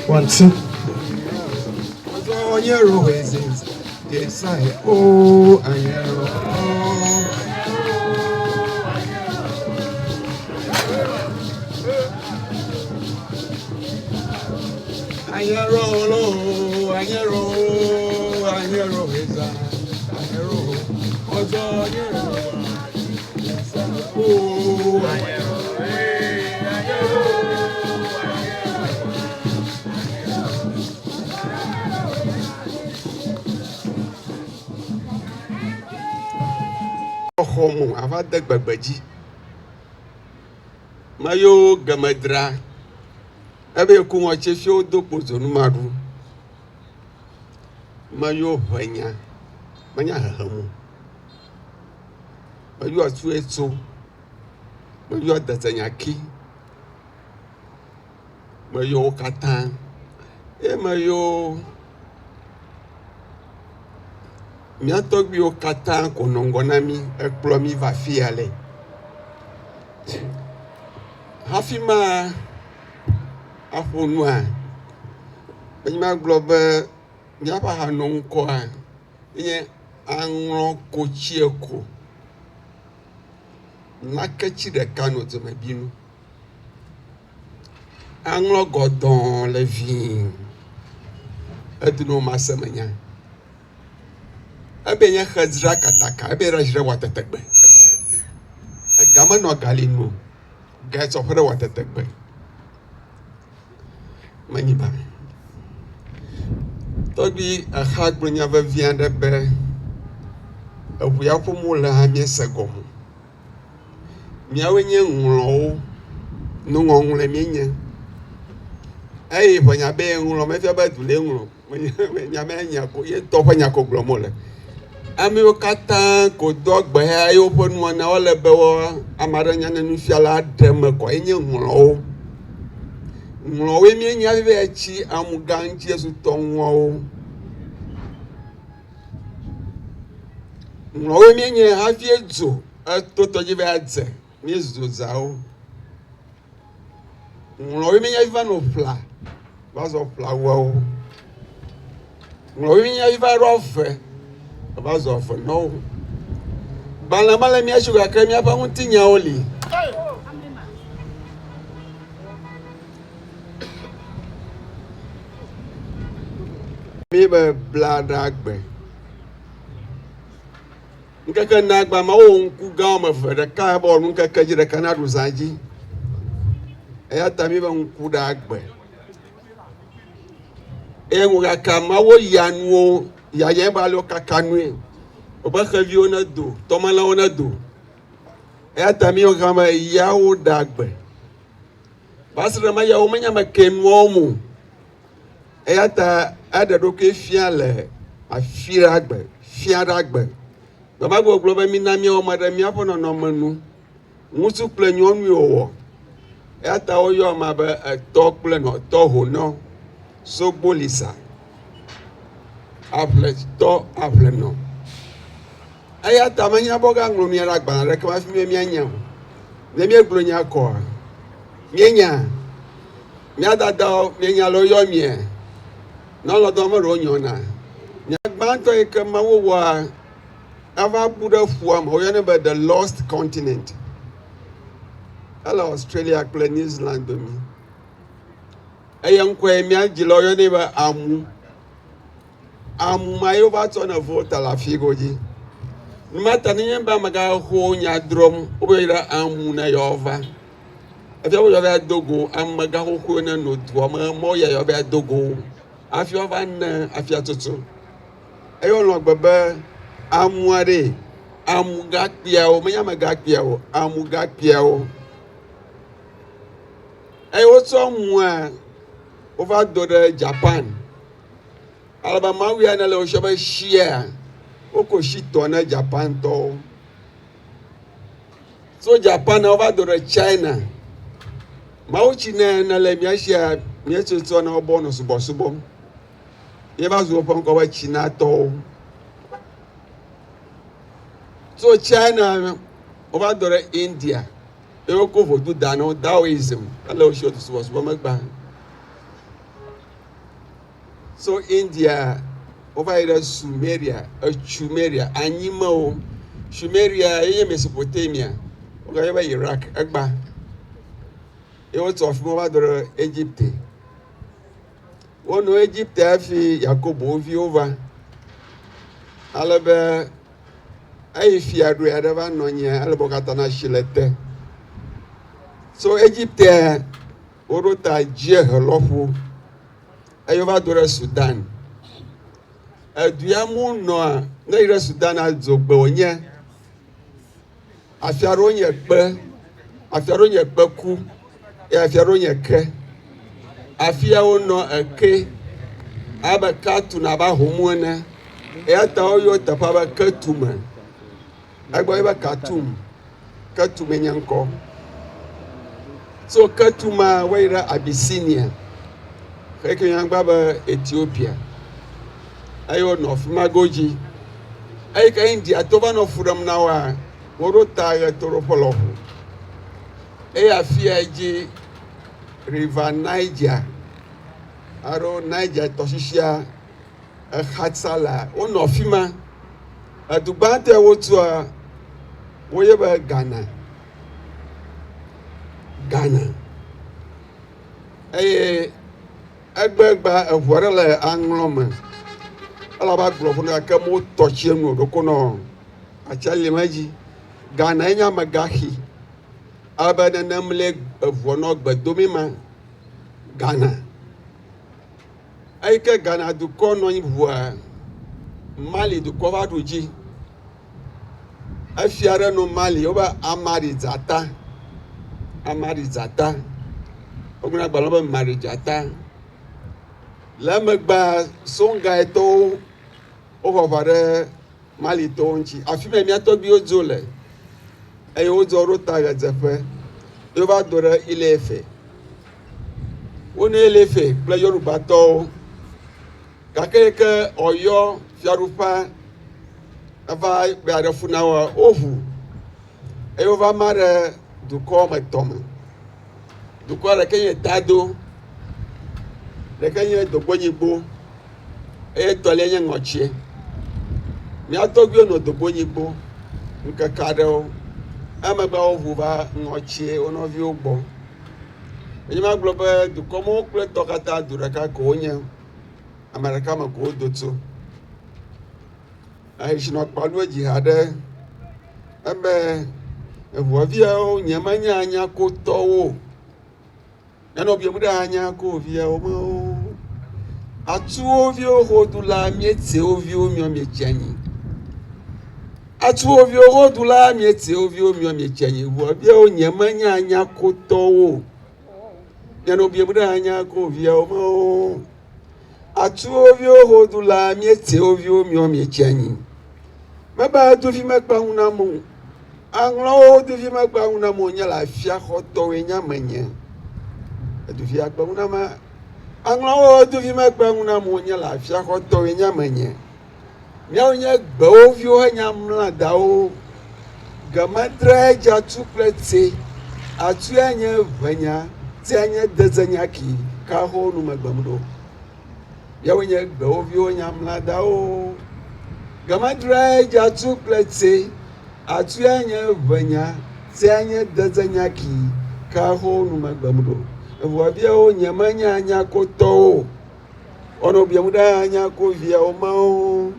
One, two. Xɔ mo ava de gbegbe dzi. Me yiwo geme dra ebe ku ŋɔtsi fi wodo kpo dzonu maɖu. Me yiwo ŋe nya menya hehem o. Me yiwo atue tso. Me yiwo adze nya ki. Me yiwo katã ye me yiwo mía tɔgbuiwo katã ko nɔ ŋgɔ na mí ekplɔ mí va afi ya le. Hafi ma aƒo nua, menye magblɔ be míaƒe ahanoŋkɔa nye aŋlɔkotsieko. Naketsi ɖeka nɔ dzomebinu. Aŋlɔ gɔdɔɔ le vii edunu masemenya. Ebe nye xe dzra kataka ebe ɖe dzra wɔ tetegbe. Ega menɔ gali nu o. Ga tsɔ ƒe ɖe wɔ tetegbe. Menyi ba. Tɔgbui exa gblɔ nya vevi aɖe be eŋu ya ƒom wole hã míese gɔme o. Míawoe nye ŋlɔwo, nuŋɔŋlɔe míenye eye ʋe nya be ŋlɔ mefia be du lee ŋlɔ o. Nya ma nya ko ye ŋutɔ ƒe nya ko gblɔm wole. Ame yiwo katã ko doa gbe ya ye woƒe nuwɔnawo ele be woa ame aɖe nya ne nufiala ɖe eme kɔ ye nye ŋlɔwo. Ŋlɔwoe míenye hafi va yi tsi amugã ŋuti ezu tɔ ŋuawo. Ŋlɔwoe míenye hafi edzo eto tɔdzi va dze míezu zeawo. Ŋlɔwoe míenye hafi va nɔ ƒla va zɔ ƒlawuawo. Ŋlɔwoe míenye hafi va ɖo ave va zɔ avenɔwo. Gbalẽ mele mía si o gake míaƒe ŋutinyawo li. Míebe bla ɖe agbe. Ŋkeke ene agba ma wowɔ ŋku gã woame eve, ɖeka be wòaɖu ŋkeke dzi, ɖeka naɖu zã dzi. Eya ta míebe ŋku ɖe agbe. Eye ŋu kaka ma woyia nuwo yayɛ be ale wokaka nue. Wobe xeviwo nedo, tɔmelãwo nedo. Eya ta míwo hã be yawo ɖe agbe. Va se ɖe ma yawo menye ame ke nuawo mo. Eya ta eɖe ɖokui fia le afi ɖe agbe, fia ɖe agbe. Gbe ma gbe wògblɔ be mina míawɔ ame ɖe míaƒe nɔnɔme nu. Ŋutsu kple nyɔnue wòwɔ. Eya ta woyɔ amea be etɔ kple nɔ, tɔ honɔ, sogbolisa, aʋletɔ, aʋlenɔ. Eya ta menya be wogaŋlɔ mía ɖe agbalẽ aɖeke me hafi míanya o. Ne míegblɔ nya kɔa, míenya. Mía dadawo, míenya le woyɔ mía. Nɔlɔdɔ meɖewo nyɔna. Nya gbãtɔ yi ke Mawu wɔa, eva bu ɖe ƒua me, woyɔnɛ be the lost continent. Ele Australia kple New Zealand dome. Eye ŋkɔe mía dzilawo yɔnɛ be Amu. Amu ma ye wova tsɔ ne Volta le afi godzi. Numa ta nenye be amegãxoxowo nya drɔm, wobe yra amu ne yewoava. Efia be yewoava do go amegãxoxowo ne nɔ dua me mɔ ya yewoava do go hafi woava ne afiatsotso. Eye wolɔ̃ gbe be amua ɖe, amu gakpuiawo, menye amegãkpuiawo, amu gakpuiawo. Eye wotsɔ mua wova do ɖe Japan. Ale be Mawu ya ne le wo si be shia, woko shi tɔ ne Japantɔwo. So Japan wova do ɖe China. Mawutsi ne nele mía sia míetsotsɔ na wobɔ nɔ subɔsubɔm. Míeva zu woƒe ŋkɔ be Chinatɔwo. Tso China wova do ɖe India eye wokɔ vodu da na wo Taoism ele wo si wotu subɔsubɔ megbea. So India wova yi ɖe Sumeria, Etsumeria, anyimewo. Sumeria ye nye Mesopotamia, wogayɔ be Iraq egbea. Ye wotso afi ma va do ɖe Egipte. Wonɔ Egipte hafi Yakobo wo viwo va. Ale be eyi fiaɖue aɖe va nɔ anyia, ele be wo katã na tsi le te. So Egiptea, woɖo ta dziehe lɔƒo eye wova do ɖe Sudan. Edu ya mu nɔa, ne yi ɖe Sudana dzogbe wònye. Afi aɖewo nye kpe, afi aɖewo nye kpeku eye afi aɖewo nye ke. Afi ya wonɔ eke abe katu abe ahomu ene eya ta woyɔ teƒea be ketume. Egblɔ be Katum, Ketume nye ŋkɔ. Tso Ketumea woyi ɖe Abisinia xeke woyɔna be Etiopia eye wonɔ afi ma godzi. Eyi ke Indiatɔwo va nɔ fu ɖem na woa, woɖo ta ɣetoɖoƒe lɔƒo eye afi ya dzi River Niger alo Niger tɔsisia exatsa lea, wonɔ afi ma. Edu gbãtɔe wotua, woyɔe be Ghana. Ghana. Eye egbegba eŋu aɖe le aŋlɔ me. Ele abe agblɔ ƒo gake motɔ tsi enu o ɖeko nɔ atsia lim edzi. Ghana nye amegaxi. Ale be nenem le eŋua nɔ gbe domee ma. Ghana. Eyi ke Ghana dukɔ nɔ anyi ʋua Mali dukɔ va ɖu dzi. Efia ɖe nɔ Mali wobe Amadi Dzata. Amadi Dzata. Wogblɔ na agbalẽ be Mali Dzata. Le emegbea Songaitɔwo woxɔ aʋa ɖe Malitɔwo ŋuti. Afi ma mía tɔgbuiwo dzo le eye wodzo ɖo ta ɣedzeƒe ye wova do ɖe Ile-Ife. Wonɔ Ile-Ife kple Yorubatɔwo gake yi ke Ɔyɔ fiaɖuƒea eva be yeaɖe fu na woa, woʋu eye wova ma ɖe dukɔ woame etɔ̃ me. Dukɔ ɖeka nye Tado, ɖeka nye Dogbonyigbo eye etɔ̃lia nye Ŋɔtsie. Mía tɔgbuiwo nɔ Dogbonyigbo ŋkeke aɖewo emegbe woʋu va Ŋɔtsie wo nɔviwo gbɔ. Enye magblɔ be dukɔ mawo kple tɔ katã du ɖeka ko wonye. Ame ɖeka me ko wodo tso. Ayi kpalu edzi haɖe ebe eŋuaviawo nye menye anyakotɔwo o. Nenɔ biam ɖe anyako viawo me o. Atuwo viwo xodu la mietsewo viwo miɔ mietsi anyi. Atuwo viwo xodu la mietsewo viwo miɔ mietsi anyi. Ʋuaviawo nye menye anyakotɔwo o. Nenɔ biam ɖe anyako viawo me o. Atuwo viwo xodu la mietsewo viwo miɔ mietsi anyi. Mebe duvi mekpe ŋu nam o. Aŋlɔwo duvi mekpe ŋu nam o. Nye le afiaxɔtɔwoe nye amenye. Eduvi akpe ŋu nam. Aŋlɔwo duvi mekpe ŋu nam o. Nye le afiaxɔtɔwoe nye amenye. Míawo nye gbewo viwo henye amladawo. Gemetre dze atu kple tse. Atua nye ʋenya, tsea nye dedzenya ki kaxo numegbem ɖo. Míawo nye gbewo viwo nye amladawo. Gemetre dze atu kple tse. Atua nye ʋenya, tsea nye dedzenya ki kaxo numegbem ɖo. Eʋuaviawo nye menye anyakotɔwo. Wonɔ biam ɖe anyako viawo mawo.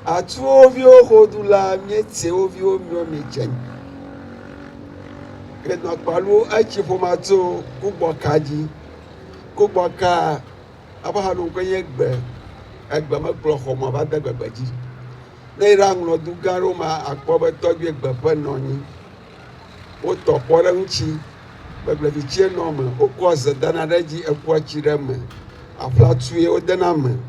Atuwo viwo xodu la mietse wo viwo miɔ mietse. Klenɔ kpalu etsi ƒoma tso kugbɔ ka dzi. Kugbɔ ka abe ha ŋkɔ nye gbe. Egbe mekplɔ xɔmɔ va de gbegbe dzi. Ne yi ɖe aŋlɔ du gã ɖewo ma akpɔ be tɔgbui gbe ƒe nɔ anyi. Wotɔ kpɔ ɖe ŋuti. Gbegblefitsie nɔ eme. Wokɔa ze dana ɖe edzi ekua tsi ɖe eme. Aƒlatue wodena eme.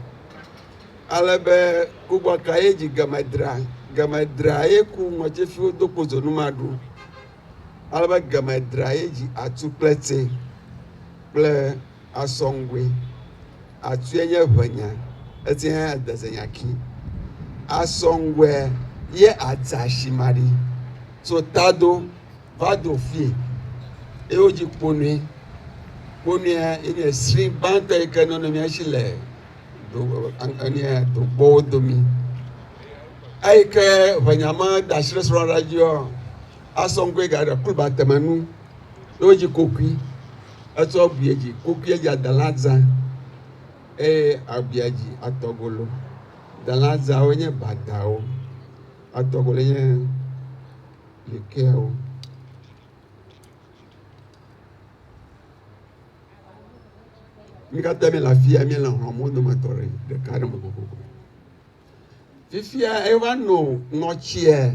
Ale be kugbɔka ye dzi gemedra. Gemedra ye ku ŋɔtsifiwo do kpo dzonu ma ɖu. Ale be gemedra ye dzi atu kple tse. kple asɔŋgoe. Atue nye ʋenya, etie nye adezenyaki. Asɔŋgoe ye adzasimaɖi tso tado va do fie eye wodzi kponɔe. Kponɔea ye nye sri gbãtɔ yi ke nɔnɔ mía si le do enye dogbɔwo domi. Eyi ke ʋenya me da asi ɖe srɔ̃ɖeɖea dzia, asɔŋgoe gaɖe kluba temenu ye wodzi kokui. Etsɔ bui dzi kokui dzi adelã zã eye abia dzi atɔgolo. Delã zãwo nye badawo, atɔgolo nye likeawo. Mi katã míele afia míele hlɔ̃mewo dometɔ ɖeka ɖe me kokoko. Fifia eva no ŋɔtsia,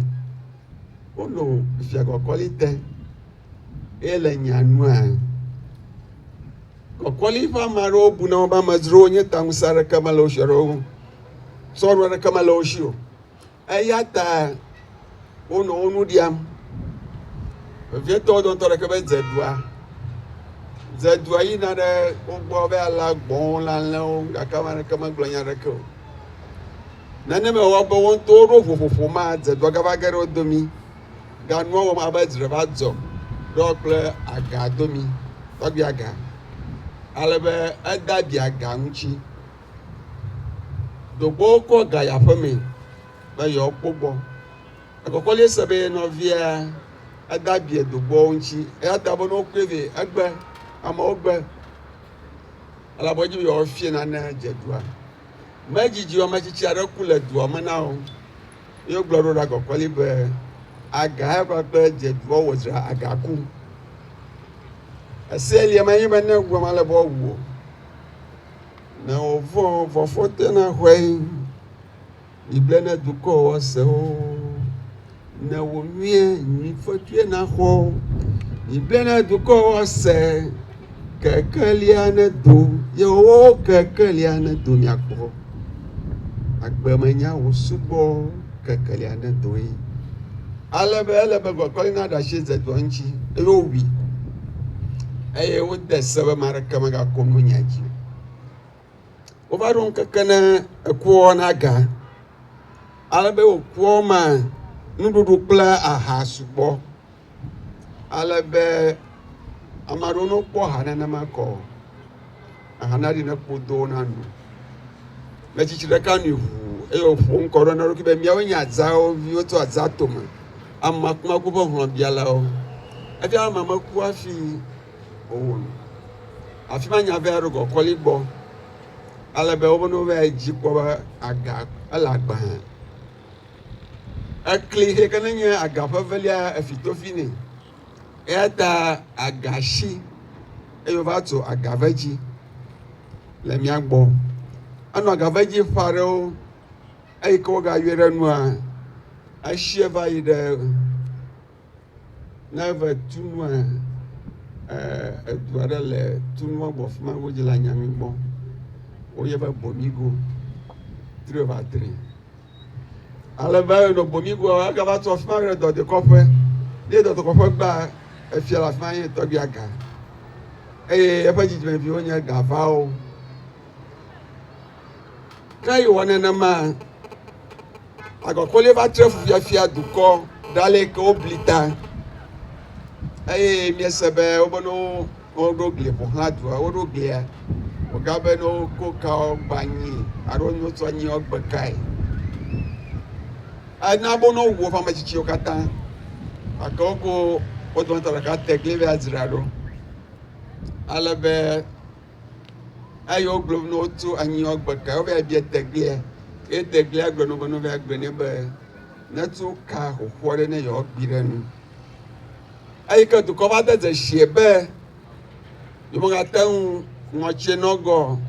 wono fia kɔkɔli te eye le nya nua, kɔkɔli ƒe ame aɖewo buna wobe amedzrowo nye ta ŋusẽ aɖeke mele wo si alo sɔɖu aɖeke mele wo si o. Eya ta wonɔ wo nu ɖiam. Vevietɔ wo dometɔ ɖeka be dzedua. Dzedua yina ɖe wo gbɔ be alé gbɔ̃wo, le alẽwo gake ame aɖeke megblɔ nya aɖeke o. Nenema wɔ be wo ŋutɔ woɖo ʋuƒoƒo ma, dzedua gava ge ɖe wo domi. Ganua wɔm abe dzre va dzɔ ɖe wo kple aga domi, tɔgbui aga. Ale be ede abi aga ŋuti. Dogbewo kɔ ga yi aƒeme be yewoakpɔ gbɔ. Ekɔkɔlie se be ye nɔvia ede abi dogbewo ŋuti eya ta be ne wokɔe vɛ egbe, amewo gbe elabe wodzi be yewoafia nane dze dua. Medzidzi o, ame tsitsi aɖe ku le dua me na wo ye wogblɔ ɖo ɖa kɔkɔli be aga ya kpakple dze dua wɔ dzra aga ku. Ese lia menye be ne wu ame ale be woawu o. Ne wòvɔ̃ vɔvɔ̃ tena xɔe, mible ne dukɔwo se wo. Ne wò nyuie nyui fetue naxɔ, mible ne dukɔwo se. Kekelia nedo, yewo kekelia nedo miakpɔ. Agbemenya wò sugbɔ, kekelia nedoe. Ale be ele be gbɔkɔli naɖe asi dze dua ŋuti eye wowui. Eye wode se be ame aɖeke megakɔ nu nya dzi o. Wova ɖo ŋkeke ne ekuwɔwɔ na ga ale be wòkuwɔ ma nuɖuɖu kple aha sugbɔ ale be ame aɖewo ne wokpɔ aha nenema kɔ aha naɖi ne kpodo nano. Metsitsi ɖeka nui ʋuu eye wòƒo ŋkɔ ɖo na eɖokui be míawoe nye adzawo viwo tso adza tome. Amakmaku ƒe hlɔ̃bialawo. Efia be amea meku hafi wòwu nu. Afi ma nya vɛ aɖo kɔkɔli gbɔ ale be wobe ne wova yi dzi kpɔ be aga ele agba hã. Ekli yi ke nenye aga ƒe velia efi tofi nɛ. Eya ta aga si eye wova tso aga ve dzi le mía gbɔ. Enɔ aga ve dzi ƒe aɖewo eyi ke wogayɔe ɖe nua esie va yi ɖe ne eve tunua edu aɖe le tunua gbɔ fi ma wodzi le anyami gbɔ. Woyɔe be Bomigo tri over tri. Ale be nɔ Bomigoa egava tso afi ma ɖe dɔdekɔƒe. Ne dɔdekɔƒe gbea efia le afi ma nye tɔgbui Aga eye eƒe dzidzimeviwo nye Gavawo. Ke yi wɔ nenema, agɔkɔli va tre fufiafia dukɔ ɖe ale ke wobli ta eye míese be wobe ne woɖo gli ƒo xlã dua, woɖo glia, wogabe ne woko kawo gba anyi alo ne wotsɔ anyiwo gbe kae. Ena be ne wowu woƒe ame tsitsiwo katã gake woko wo dometɔ ɖeka te gli va dzra ɖo ale be Eye wogblɔ be ne wotso anyiɔ gbe ka wova yi bia teglia. Eye teglia gblɔ na wo be ne wova yi gblɔe nɛ be netso ka xoxo aɖe ne yewoagbi ɖe enu. Eyi ke dukɔ va de dzesie be yewomegate ŋu ŋɔtsie nɔ gɔ o.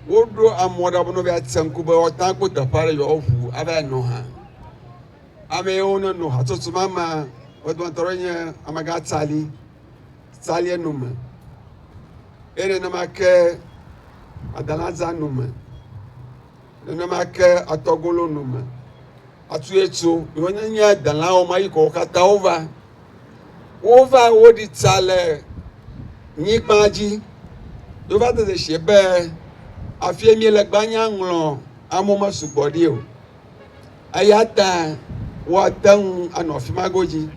Woɖo amewo ɖa be ne wova tse ŋku be woate ŋu akpɔ teƒe aɖe yewoaʋu ava yi nɔ hã. Ame yiwo nenɔ hatsotso ma mea, wo dometɔ ɖewo nye amegã Tsali, Tsalie nome. Eye nenema ke Adalaza nome, nenema ke Atɔgolo nome, Atuetso, yiwo nye nye delãwo ma yi ko wo katã wova. Wova woɖi tsa le nyigba dzi. Wova de dzesi be afie míele gbanya ŋlɔ amewo mesugbɔ ɖi o. Eya ta woate ŋu anɔ afi ma godzi.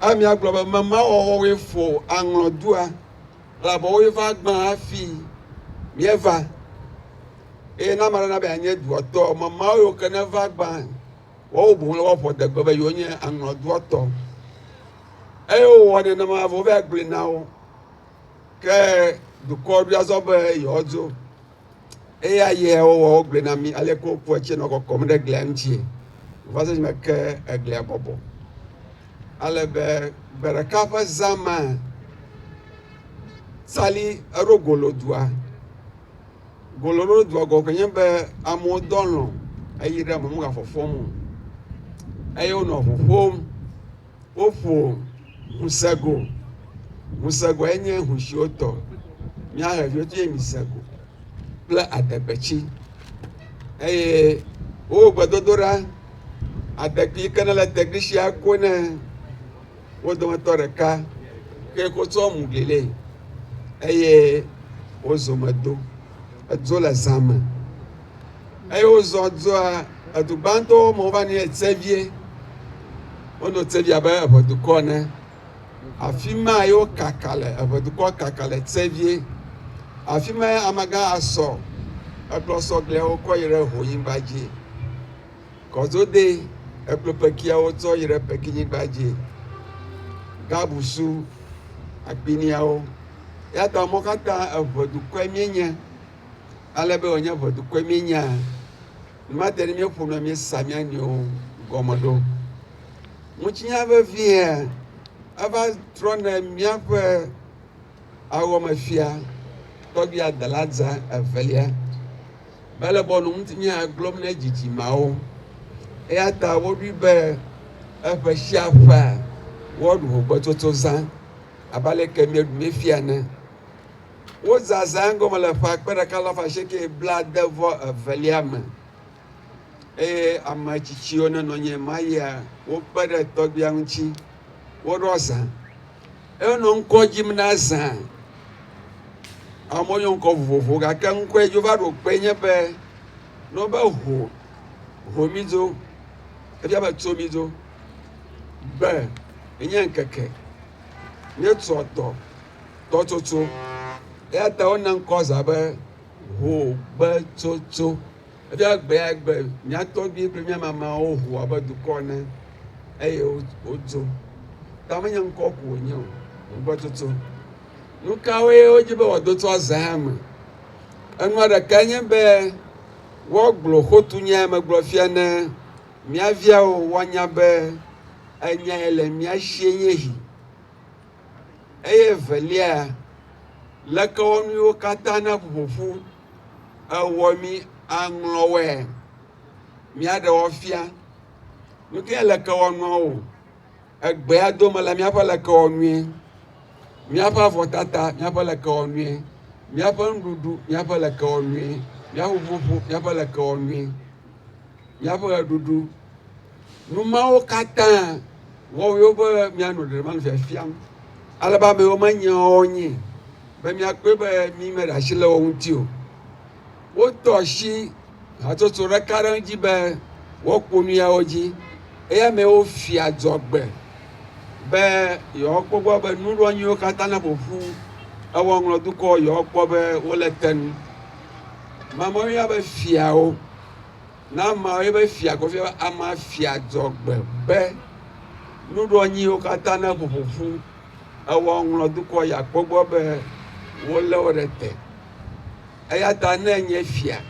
Eye míagblɔ be memawɔwɔwoe ƒo aŋlɔdua elabe woe va gbã hafi míeva. Eye ne ame aɖe na be yeanye dua tɔ, memawo yiwo ke neva gbã, woawo boŋ le woaƒo adegbe be yewonye aŋlɔdua tɔ. Eye wowɔ nenema vɔ wova gblɔe na wo. Ke dukɔ ɖoe azɔ be yewoadzo. Eya ye wowɔ wogblɔe na mí aleke woku etsi nɔ kɔkɔm ɖe glia ŋutie va se esime ke eglia bɔbɔ. Ale be gbe ɖeka ƒe zã ma, Sali eɖo golodua. Golo ɖo dua gɔme nye be amewo dɔ alɔ̃ eyi ɖe eme megafɔfɔm o eye wonɔ ŋu ƒom. Woƒo ŋusego. Ŋusegoe nye ŋu siwo tɔ. Mía heviwo tse nye misego kple adegbetsi eye wowɔ gbedodoɖa. Adekpui yi ke nele tegrisia ko ne wo dometɔ ɖeka ke wotsɔ mu gli nɛ eye wozɔ me do. Edzo le zã me eye wozɔ dzoa edu gbãtɔwo me wova nɛ Tsevie. Wonɔ Tsevie abe eʋedukɔ ene. Afi ma ye wokaka le, eʋedukɔ kaka le Tsevie. Afi mae amegã asɔ ekplɔ sɔgliawo kɔ yi ɖe Honyigba dzi. Kɔdzode ekple pekiawo tsɔ yi ɖe pekinyigba dzi. Gabusu akpiniawo. Eya ta mɔ katã eŋe dukɔe míenye. Ale be wònye eŋe dukɔe míenyea, mate ɖe míeƒo nu míesa mía nɔewo gɔme ɖo. Ŋutinya vevie eva trɔ ne míaƒe awɔmefia tɔgbui Adeladza evelia. Mele be wòanɔ ŋutinya gblɔm na dzidzimeawo. Eya ta woɖoe be eƒe sia ƒea, woaɖu ʋugbetsotso zã abe aleke míeɖu míefia ene. Wozã zã gɔme le ƒe 1882 me eye ame tsitsiwo nenɔ anyi ɣemaɣia, wokpe ɖe tɔgbuia ŋuti woɖɔ zã. Eye wonɔ ŋkɔ dzim na zã. Amewo yɔ ŋkɔ vovovowo gake ŋkɔe dzi wova ɖo kpe nye be ne wobe ho, homidzo, efia be tsomidzo. Gbe enye ŋkeke. Míetsoa tɔ, tɔtsotso. Eya ta wona ŋkɔ zã be hogbetsotso. Efia be gbe ya gbe mía tɔgbui kple mía mamawo ho abe dukɔ ene eye wodzo. Ta menye ŋkɔ ko wònye o, ŋugbetsotso. Nu kawoe wodi be woado tso azã me? Enua ɖekae nye be woagblɔ xotunya megblɔ fia ne mía viawo woanya be enya yi le mía sie nye hi. Eye evelia, lekewɔnuwo katã na ƒoƒoƒu ewɔ mí aŋlɔ wɔe míaɖe wo fia. Nu kae lekewɔnuawo? Egbea dome le míaƒe lekewɔnue, míaƒe avɔtata, míaƒe lekewɔnue, míaƒe nuɖuɖu, míaƒe lekewɔnue, míaƒe ʋuƒoƒo, míaƒe lekewɔnue, míaƒe ɣeɖuɖu. Nu mawo katã wɔwoe be míanɔ ɖeɖem anɔ fiafiam ale be amewo menya wo nyi be míakpɔe be mí meɖe asi le wo ŋuti o. Wotɔ asi hatsotso ɖeka ɖe ŋuti be woakpɔ nu yawo dzi eye amewo fia adzɔgbe be yewoakpɔ gbɔ be nuɖoanyiwo katã ne ƒoƒu ewɔ ŋlɔ dukɔ yewoakpɔ be wole te nu. Mamewo yɔna be fiawo. Ne ameawo ye be fia ko fia be amea fia adzɔgbe be nuɖoanyiwo katã ne ƒoƒoƒu ewɔ ŋlɔ dukɔ yeakpɔ gbɔ be wolé wo ɖe te. Eya ta ne enye fia,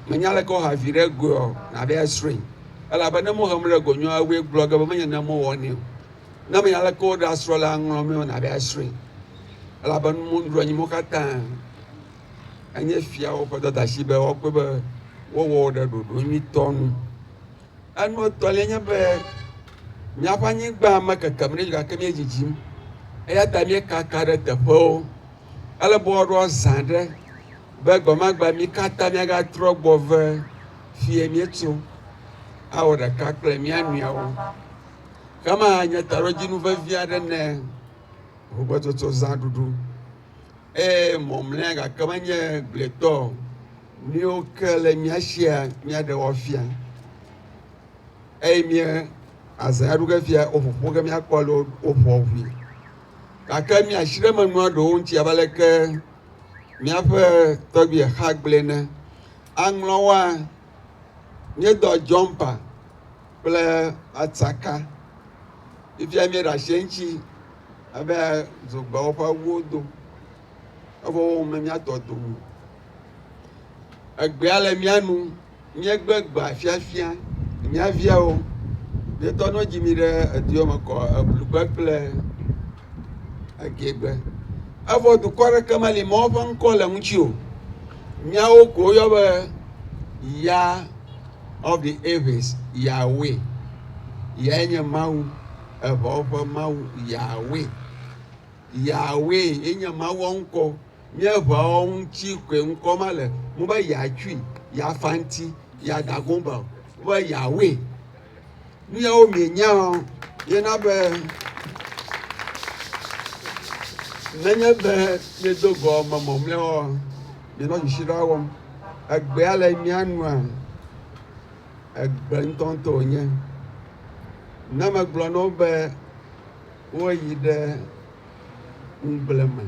menya leke woha vi ɖe goe o, nàɖe asrɔ̃e. Elabe ne mehem ɖe go nyɔa, ewɔe gblɔ ge be menye ne mewɔnɛ o. Ne menya leke woɖe asrɔ̃ le aŋlɔ mee o, nàɖe asrɔ̃e. Elabe nuɖoanyi mawo katã enye fiawo ƒe dɔdeasi be woakpɔe be wowɔ wo ɖe ɖoɖo nyuitɔ nu. Enu etɔ̃lia nye be míaƒe anyigba mekekem ɖe edzi o gake míedzidzim eya ta míekaka ɖe teƒewo. Ele be woaɖo azã ɖe be gbemagbe mí katã míagatrɔ gbɔ ve fie míetso awɔ ɖeka kple mía nɔewo. Ke ma nye taɖodzinu vevi aɖe ne ŋugbetsotso zã ɖuɖu. Eye mɔmlɛa gake menye gblɔetɔ o. Nuyiwo ke le mía sia míaɖe wo afia. Eye mía azã ya ɖu ge fia woƒoƒo ge míakpɔ ale woƒoa ʋui. Gake míasi ɖe eme nua ɖewo ŋuti abe aleke míaƒe tɔgbui exa gblɔe ene. Aŋlɔwoa, míedɔ jɔmpa kple atsaka. Fifia míeɖe asi eŋuti abe dzogbewo ƒe awuwo do. Evɔ wo me míatɔ do wu. Egbea le mía nu, míegbe gbea fiafia mía viawo. Míetɔ ne wodzi mí ɖe eduɔ me kɔ eblugbe kple egegbe. Evɔ dukɔ aɖeke meli Mawu ƒe ŋkɔ le ŋuti o. Míawo ko woyɔ be Ya of the Aves, Yahweh. Yae nye Mawu, eʋeawo ƒe Mawu, Yahweh. Yahweh ye nye Mawua ŋkɔ. Mía ʋeawo ŋuti koe ŋkɔ ma le. Mobe Yachui, Yafanti, Yadagomba o. Wobe Yahweh. Nu yawo mienya o, ye na be nenye be miedo go ame mɔmlɔewoa, mienɔ dzesiɖa wɔm. Egbea le mía nua, egbe ŋutɔŋutɔ wònye. Ne megblɔ na wo be woyi ɖe ŋugble me,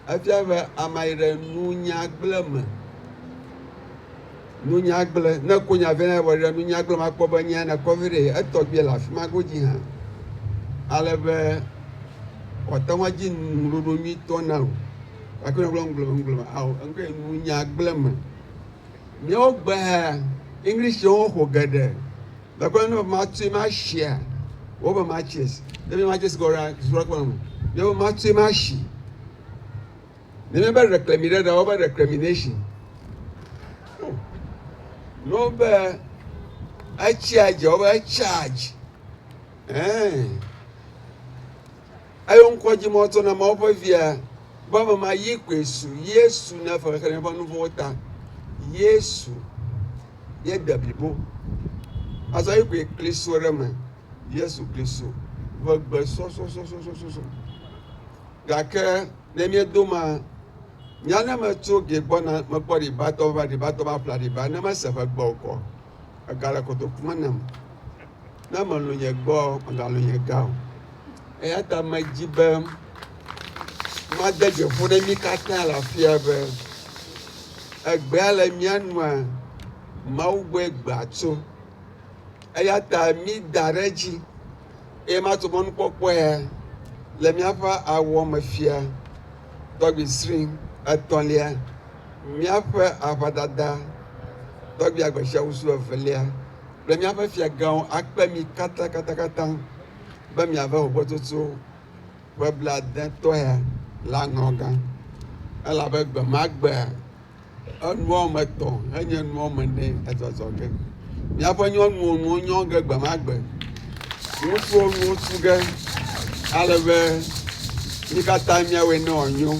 efia be amea yi ɖe nunyagble me. Nunyagble, ne eko nya vɛ na vɔ ɖe nunyagble me akpɔ be nya nekɔ vi ɖe etɔgbi le afi ma godzi hã. Ale be wòate ŋu adzi nuɖoɖo nyuitɔ na wò. Gake ne wogblɔ ŋugble me ŋugble me ao eŋkɔe nunyagble me. Míawo gbe hã Englishwo ƒo geɖe. Gake ne matsoe masia wobe matches. Ne matches gɔ ɖa zua kpɔ me. Ne matsoe masi. Ne míebe reclami ɖe ɖa wobe reclamination. Ne wobe etsia dze wobe charge. Ɛɛ. Eyo ŋkɔ dzi mɔ tso na Mawu ƒe via be ame ma yi koe su Yesu ne fexexlẽ ƒe nu vɔ̃wo ta. Yesu ye de blibo. Azɔ yi koe Kristo ɖe me. Yesu Kristo ƒe gbe sɔsɔsɔsɔsɔsɔ. Gake ne míedo ma, nya ne metso ge gbɔna mekpɔ ɖibatɔ va ɖibatɔ va ƒle ɖiba ne mese ƒe gbe o kɔ ega le kotoku me nam. Ne melũ nye gbɔ megalũ nye ga o. Eya ta medzi be made dzi ƒo ɖe mí katã le afia be egbea le mía nua Mawu gbɔe gbea tso. Eya ta mída ɖe edzi eye mato mɔnukpɔkpɔe le míaƒe awɔ me fia tɔgbi sri etɔ̃lia, míaƒe aʋadada tɔgbi agbesiawusu evelia kple míaƒe fiagãwo akpe mi katãkatãkatã be miava ʋuʋuetsotso ƒe blaadetɔe le aŋlɔgã elabe gbe ma gbea Enua wɔme etɔ̃ henye nua wɔme ene edzɔdzɔ ge. Míaƒe nyɔnuwo nuwo nyɔ ge gbe ma gbe. Ŋutsuwo nuwo tu ge ale be mí katã míawɔe ne wòanyo.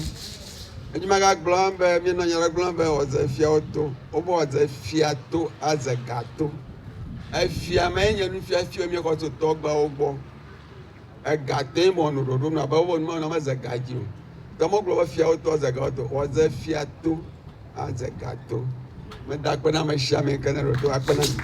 Edzi magagblɔ hã be míenɔ nya ɖe gblɔm be wɔdze fiawo to. Wobe wɔdze fia to aze ga to. Efia mae nye nufiafia míexɔ tso tɔgbeawo gbɔ. Ega tee mɔ nu ɖoɖo nu abe wobe nu ma meze ga dzi o. Ke megblɔ be fiawo to aze gawo to. Wɔdze fia to aze ga to. Meda akpe na ame sia ame yi ke ne ɖo to akpe na mi.